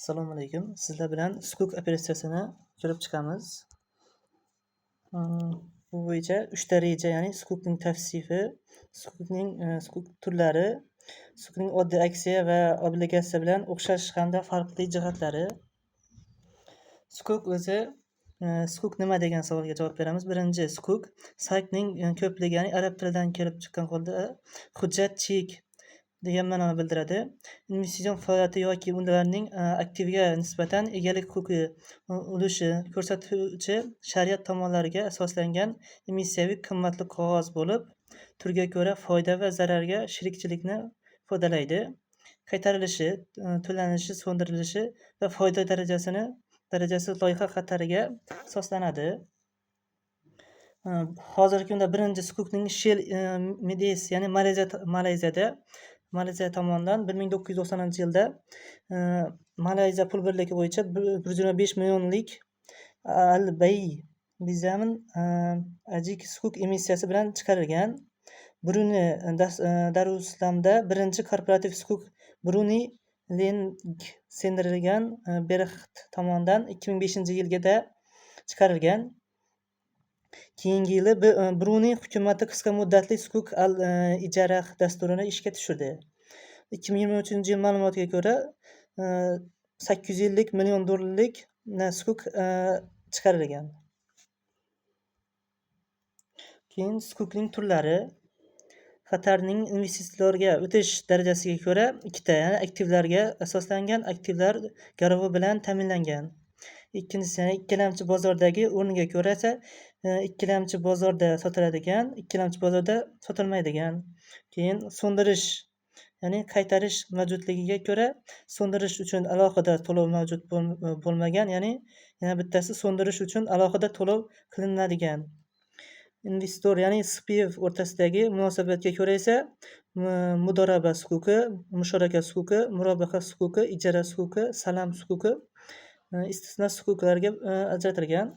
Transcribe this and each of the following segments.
Assalomu alaykum. Sizlar bilan sukuk operatsiyasini ko'rib chiqamiz. Bu bo'yicha 3 ta reja, ya'ni sukukning tavsifi, sukuk turlari, sukukning oddiy aksiya va obligatsiya bilan o'xshash hamda farqli jihatlari. Sukuk o'zi, sukuk nima degan savolga javob beramiz. Birinchi, sukuk sakning ko'pligi, ya'ni arab tilidan kelib chiqqan holda hujjat, chek degan ma'noni bildiradi. Investitsion faoliyati yoki ularning aktiviga nisbatan egalik huquqi ulushi ko'rsatuvchi shariat tomonlariga asoslangan emissiyaviy qimmatli qog'oz bo'lib, turga ko'ra foyda va zararga sherikchilikni ifodalaydi. Qaytarilishi, to'lanishi, so'ndirilishi va foyda darajasi loyiha xatariga asoslanadi. Hozirgi kunda birinchi sukukning Shell Medes, ya'ni Malayziya tomonidan 1990-yilda Malayziya pul birligi bo'yicha 125 millionlik Al-Bay Bizamin Ajik sukuk emissiyasi bilan chiqarilgan. Brunei Daruslamda birinchi korporativ sukuk Brunei Leng Sendirigan Berhad tomonidan 2005-yilda chiqarilgan. Keyingi yili Brunei hukumati qisqa muddatli sukuk al-ijara dasturini ishga tushirdi. 2023-yil ma'lumotiga ko'ra, 850 million dollarlik sukuk chiqarilgan. Keyin sukukning turlari xatarning investitsiyalarga o'tish darajasiga ko'ra ikkita, ya'ni aktivlarga asoslangan, aktivlar garovi bilan ta'minlangan. Ikkinchisi, ya'ni ikkilamchi bozordagi o'rniga ko'ra esa ikkilamchi bozorda sotiladigan, ikkilamchi bozorda sotilmaydigan. Keyin so'ndirish, ya'ni qaytarish mavjudligiga ko'ra so'ndirish uchun alohida to'lov mavjud bo'lmagan, ya'ni yana bittasi so'ndirish uchun alohida to'lov qilinadigan. Investor, ya'ni SPV o'rtasidagi munosabatga ko'ra esa mudoraba sukuki, musharaka sukuki, murobaha sukuki, ijara sukuki, salam sukuki, istisno sukuklarga ajratilgan.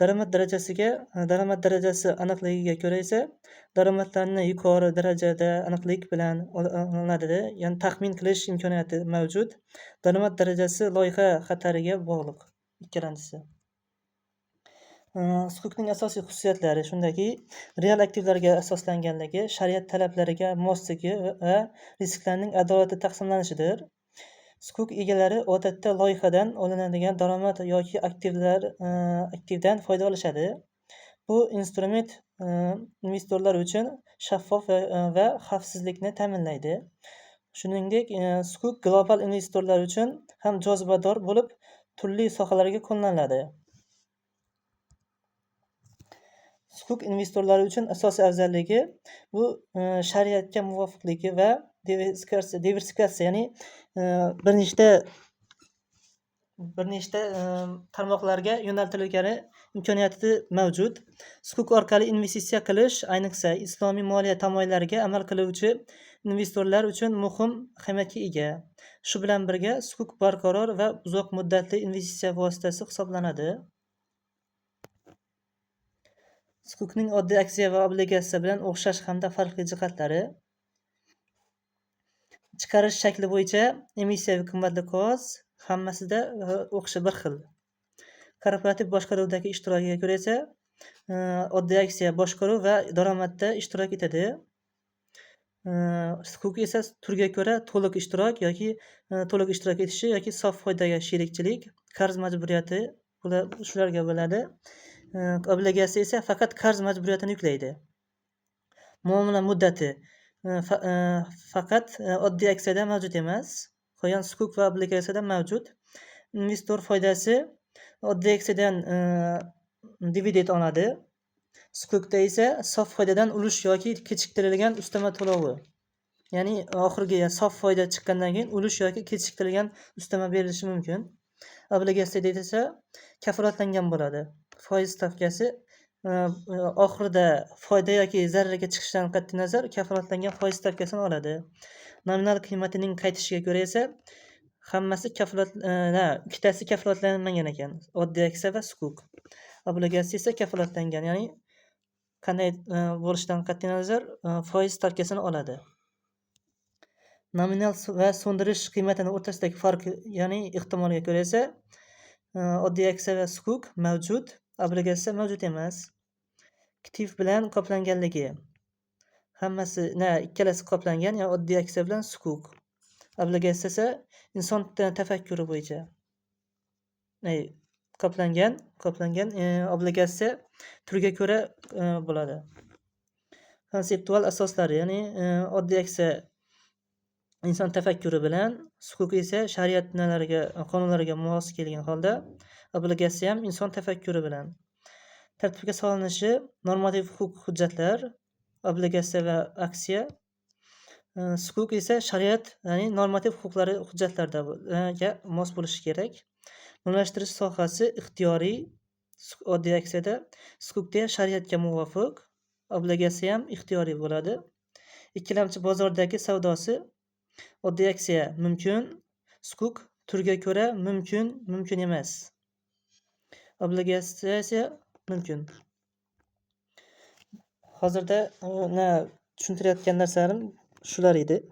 Daromad darajasiga, daromad darajasi aniqligiga ko'ra esa daromadlarni yuqori darajada aniqlik bilan olinadi, ya'ni taxmin qilish imkoniyati mavjud. Daromad darajasi loyiha xatariga bog'liq. Ikkilanchisi. Sukukning asosiy xususiyatlari shundaki, real aktivlarga asoslanganligi, shariat talablariga mosligi va risklarning adolatli taqsimlanishidir. Sukuk egalari odatda loyihadan olinadigan daromad yoki aktivdan foyda olishadi. Bu instrument investorlar uchun shaffof va xavfsizlikni ta'minlaydi. Shuningdek, sukuk global investorlar uchun ham jozibador bo'lib, turli sohalarga qo'llaniladi. Sukuk investorlari uchun asosiy afzalligi bu shariatga muvofiqligi va diversifikatsiya, ya'ni bir nechta tarmoqlarga yo'naltirilgani imkoniyati mavjud. Sukuk orqali investitsiya qilish, ayniqsa, islomiy moliya tamoyillariga amal qiluvchi investorlar uchun muhim ahamiyatga ega. Shu bilan birga, sukuk barqaror va uzoq muddatli investitsiya vositasi hisoblanadi. Sukukning oddiy aksiya va obligatsiya bilan o'xshash hamda farqli jihatlari. Chiqarish shakli bo'yicha emissiyaviy qimmatli qog'oz hammasida o'xsha bir xil. Korporativ boshqaruvdagi ishtirokiga ko'ra esa oddiy aksiya boshqaruv va daromadda ishtirok etadi. Sukuk esa turga ko'ra to'liq ishtirok yoki to'liq ishtirok etishi yoki sof foydaga sherikchilik, qarz majburiyati bular shularga bo'ladi. Obligatsiya esa faqat qarz majburiyatini yuklaydi. Muomala muddati faqat oddiy aksiyada mavjud emas, qolgan sukuk va obligatsiyada mavjud. Investor foydasi oddiy aksiyadan dividend oladi. Sukukda esa sof foydadan ulush yoki kechiktirilgan ustama to'lovi. Ya'ni oxirgi sof foyda chiqqandan keyin ulush yoki kechiktirilgan ustama berilishi mumkin. Obligatsiyada esa kafolatlangan bo'ladi. Foiz stavkasi oxirida foyda yoki zararga chiqishidan qat'iy nazar kafolatlangan foiz stavkasini oladi. Nominal qiymatining qaytishiga ko'ra esa hammasi kafolat, ikkitasi kafolatlanmagan ekan. Oddiy aksiya va sukuk. Obligatsiya esa kafolatlangan, ya'ni qanday bo'lishidan qat'iy nazar foiz stavkasini oladi. Nominal va so'ndirish qiymatini o'rtasidagi farq, ya'ni ehtimolga ko'ra esa oddiy aksiya va sukuk mavjud, obligatsiya mavjud emas. KTIV bilan qoplanganligi. Hammasi na ikkalasi qoplangan, ya'ni oddiy aksiya bilan sukuk. Obligatsiya esa inson tafakkuri bo'yicha qoplangan obligatsiya turiga ko'ra bo'ladi. Konseptual asoslari, ya'ni oddiy aksiya inson tafakkuri bilan, sukuk esa shariat nalariga, qonunlariga mos kelgan holda, obligatsiya ham inson tafakkuri bilan. Tartibga solinishi normativ huquq hujjatlar, obligatsiya va aksiya, sukuk esa shariat, ya'ni normativ huquqlari hujjatlarda ga mos bo'lishi kerak. Moliyalashtiриsh sohasi ixtiyoriy oddiy aksiyada, sukukda shariatga muvofiq, obligatsiya ham ixtiyoriy bo'ladi. Ikkilamchi bozordagi savdosi: oddiy aksiya mumkin, sukuk turga ko'ra mumkin, mumkin emas. Obligatsiya esa mumkin. Hozirda na tushuntirayotgan narsalarim shular edi.